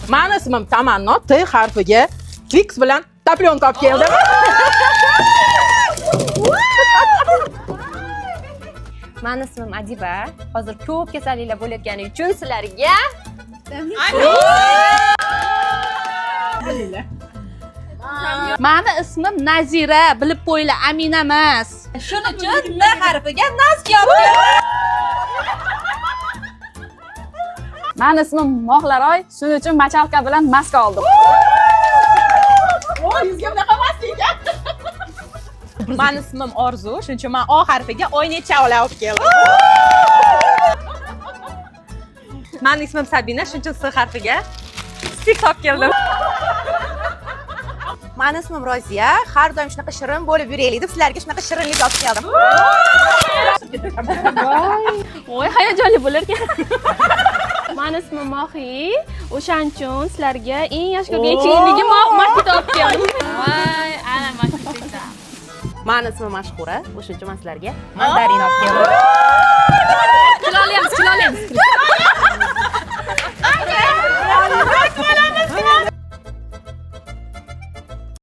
Mani ismim Tamanno, T harfiga Twix bilan toplyonka olib keldim. Mani ismim Adiba. Hozir ko'p kasalliklar bo'layotgani uchun sizlarga Mani ismim Nazira, bilib qo'yinglar, Amina emas. Shuning uchun N harfiga noski olib keldim. Mani ismim Mohlaroy, shuning uchun machalka bilan maska oldim. O, yuzga bunaqa emas ekan. Mani ismim Orzu, shuning uchun men O harfiga oynacha olib keldim. Mani ismim Sabina, shuning uchun S harfiga stik olib keldim. Mani ismim Roziya. Har doim shunaqa shirin bo'lib yuraylik deb sizlarga shunaqa shirinlik olib keldim. Voy, hayajonli bo'lar ekan. Mani ismim Mohi. O'shaning uchun sizlarga eng yaxshi ko'rgan ichimligim makita olib keldim. Voy, ana makita. Mani ismim Mashhura. O'shuning uchun men sizlarga mandarin olib keldim.